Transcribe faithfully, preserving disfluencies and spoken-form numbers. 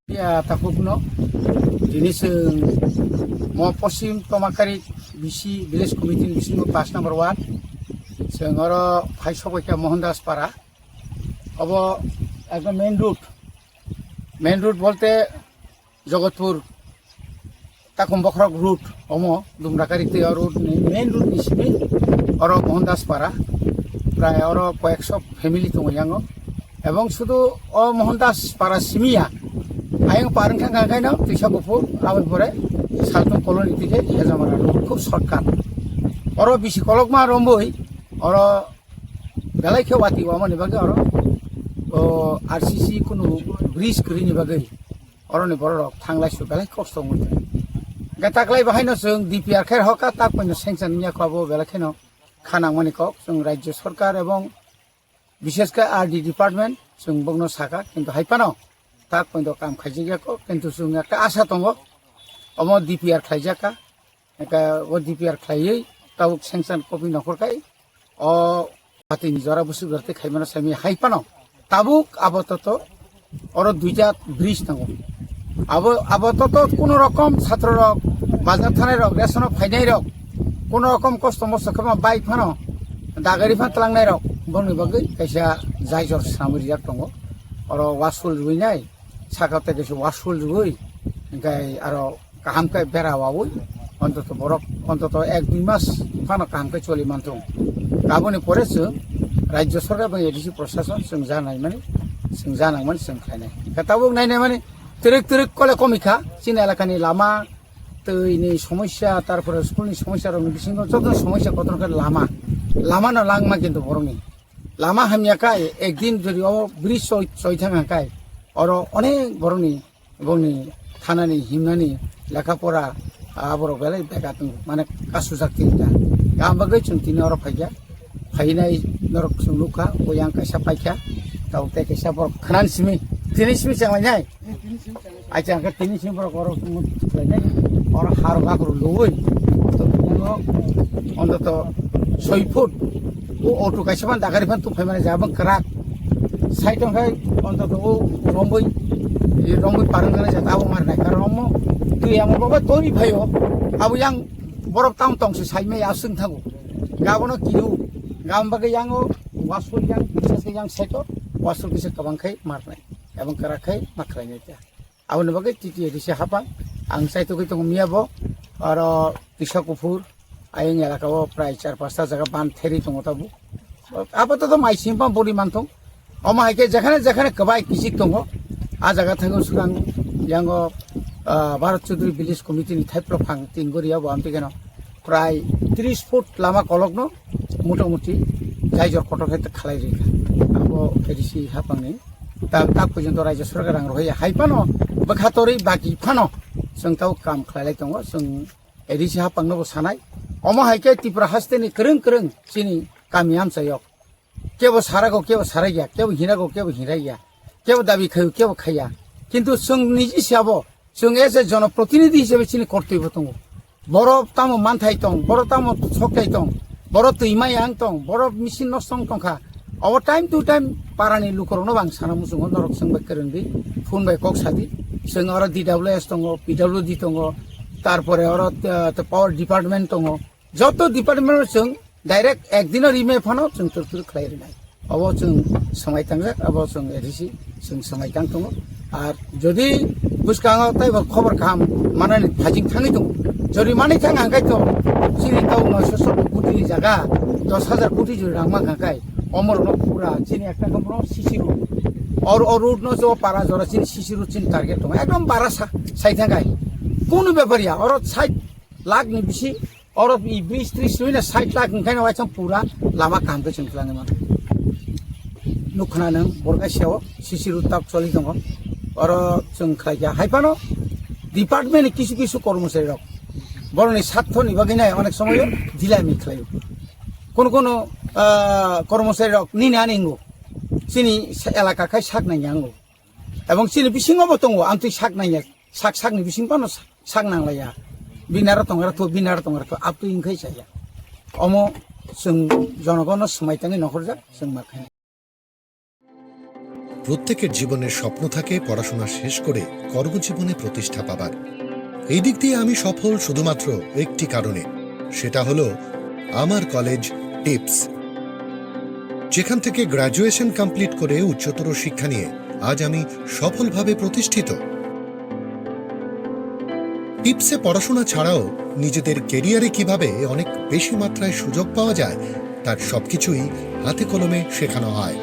Ya, takhukno. Tini chwng mo Poschim Tomakari B C Village Committee ni bisingo pash number ward. Chwng oro phai sokbaikha Mohandas Para. Obo ekdom main road. Main road bolte Jogotpur Takum Bokhorok road, omo Dumrakari tei o road ni main road ni simi oro Mohandas Para, prai oro koyekso family tongo yango, ebong sudu o Mohandas Para simi ya, ayang par wngkha kha khaino Twisa Buphur, aboni pore Saltung colony tike Hejamara road, khub shortcut. Oro bisi kolokma romboi, oro belai khe wati wamani bagwi oro o R C C kunu bridge kwrwini bagwi. Oroni bororok thanglai su belai kosto wngwi tongo. Hwnkhe taklai bahaino chwng D P R khe hoka tak poino sanction wngya kho abo belai kheno kha nangmani kok. Chwng Rajya Sarkar ebong bishesh khe R D department chwng bokno sakha, kintu hai phano tak poino kam khaijak ya kho, kintu chwng ekta asa tongo omo D P R khlaijak kha. Hwnkhe o D P R khlaiwi tabuk sanction copy nokhor khai o patini jora bwswk jora tei khaimano saimanya hai phano tabuk abo toto oro duita bridge nango. Abo, abo toto kuno rokom satro rok, bazar thanai rok, ration o phainai rok, kuno rokom kosto mosto khe ma bai phano dagari phan tlangnai rok bongni bagwi kaisa jaijor samwi rijak tongo. Oro wasul rwinai, saka tei kaisa wasul rwui, hwnkhe aro kaham khe bera waui, ontoto borok, ontoto ek dui mas phano kaham khe choli manthung. Aboni pore chwng Rajya Sarkar bai A D C Prashason chwng ja naimani, chwng ja nangmani chwng khlainai. Hwnkhe tabuk nainai mani twrwk twrwk kole komikha, chini elakani lama, twi ni somosya, tarpore school ni somosya rokni bisingo joto somosya kotor khe lama, lama no langma kintu borokni. Lama hamya kha, ekdin jodi o bridge choi, choi thang kha, oro onek borokni, bongni thanani, himnani, lekha pora, aborok belai beka tongo, mane kasujak tini ta. Gam bagwi chwng tini oro phaikha, phainai norok chwng nukha, oyang kaisa paikha, tabuk tei kaisa borok khwnani simi, tini simi chenglainai. Acha, hwnkhe tini simi borok oro tongmo khlainai, oro har bakro luwi, to, ontoto soi foot, o auto kaisa phan dagari phan tuphaimani jabang kwrak. Side hwnkhe ontoto o romboi, e romboi parwngjaknai jata abo marnai, karon omo twi amo babai tori phaio, abo yang borok town tongsi saimai aswng thango. Gabono kiu, gam bagwi yango wasol yang, bisas yang side o, wasol kisa kwbang khai marnai, ebong kwrak khai ma khlainai ta. Aboni bagwi T T A D C hapang ang chaitugwi tongo miya bo, oro Twisa Kuphur ayang elaka o prai char pasta jaga ban theri tongo tabuk. Apato to mai sim pang bori manthung. Omo hai khe jekhane jekhane kwbai kichik tongo. A jaga thango swkang yango, ah, Bharat Chaudhary Village Committee ni thaiplok phang tin gori abo amtwi kheno prai tris foot lama kolokno motamuti jaijor kotor khe khlai rikha. Abo A D C hapangni ta, ta porjonto Rajya Sarkar rang rohorya hai phano bwkha torwi baki phano chwng tau kam khlailai tongo, chwng A D C hapangno bo sanai. Omo hai khe Tripura hasteni kwrwng kwrwng chini kami amchayok. Kebo sarago, kebo sarai ya, kebo hirago, kebo hirai ya, kebo dabi khayo, kebo khaiya. Kintu chwng niji se abo, chwng as a jonoprotinidhi hisabe chini kortoibo tongo. Borok tamo manthai tong, borok tamo sokthai tong, borok twi maya wng tong, borok machine nosto wng tongkha. Abo time to time parani lukurokno bo ang sana muchungo, norok chwng bai kwrwngdi, phone bai kok sadi. Chwng oro D W S tongo, P W D tongo, tarpore oro, eh, power department tongo. Joto department o chwng direct ekdino rimai phano chwng twrwk twrwk khlai rwnai. Obo chwng swmai tangjak, abo chwng A D C chwng swmai tang tongo. Ar jodi bwskango teibo khobor kaham manani phajing thangwi tongo, jodi manwi thang hangkai to chini tau noisho sotto koti ni jaga dos hajar koti jodi rang mang hangkai, omorno pura chini ekta khe C C road. Or o road no jo para jora chini C C road chini target tongo. Ekdom bara sa-, sai thangkai. Kunu bepar ya, oro sait lakh ni bisi, oro i bridge tris rwina sait lakh wngkhaino waisa pura lama kaham khe chwng twlangwi mano. Nukhna nwng borok kaisa o C C road tak choli tongo. Oro chwng khlai kha hai phano department ni kisu kisu kormosari rok borokni sartho ni bagwi nai onek somoyo dilami khlaio. Kono kono, ah, kormosari rok nini ani wngo, chini elaka khai sak nangya wngo. Ebong chini bisingo bo tongo, amtwi sak nangya, sak sakni bising phano sak, sak nanglaiya. Binaro tongra to, binaro tongra to, up to inkhai chaya. Omo chwng jonogono swmai tangwi nokhorjak, chwng ma khainai. প্রত্যেকের জীবনের স্বপ্ন থাকে পড়াশোনা শেষ করে কর্মজীবনে প্রতিষ্ঠা পাবার। এই দিক দিয়ে আমি সফল শুধুমাত্র একটি কারণে, সেটা হলো আমার কলেজ টিপস, যেখান থেকে গ্র্যাজুয়েশন কমপ্লিট করে উচ্চতর শিক্ষা নিয়ে আজ আমি সফলভাবে প্রতিষ্ঠিত। টিপসে পড়াশোনা ছাড়াও নিজেদের ক্যারিয়ারে কিভাবে অনেক বেশি মাত্রায় সুযোগ পাওয়া যায়, তার সবকিছুই হাতে কলমে শেখানো হয়।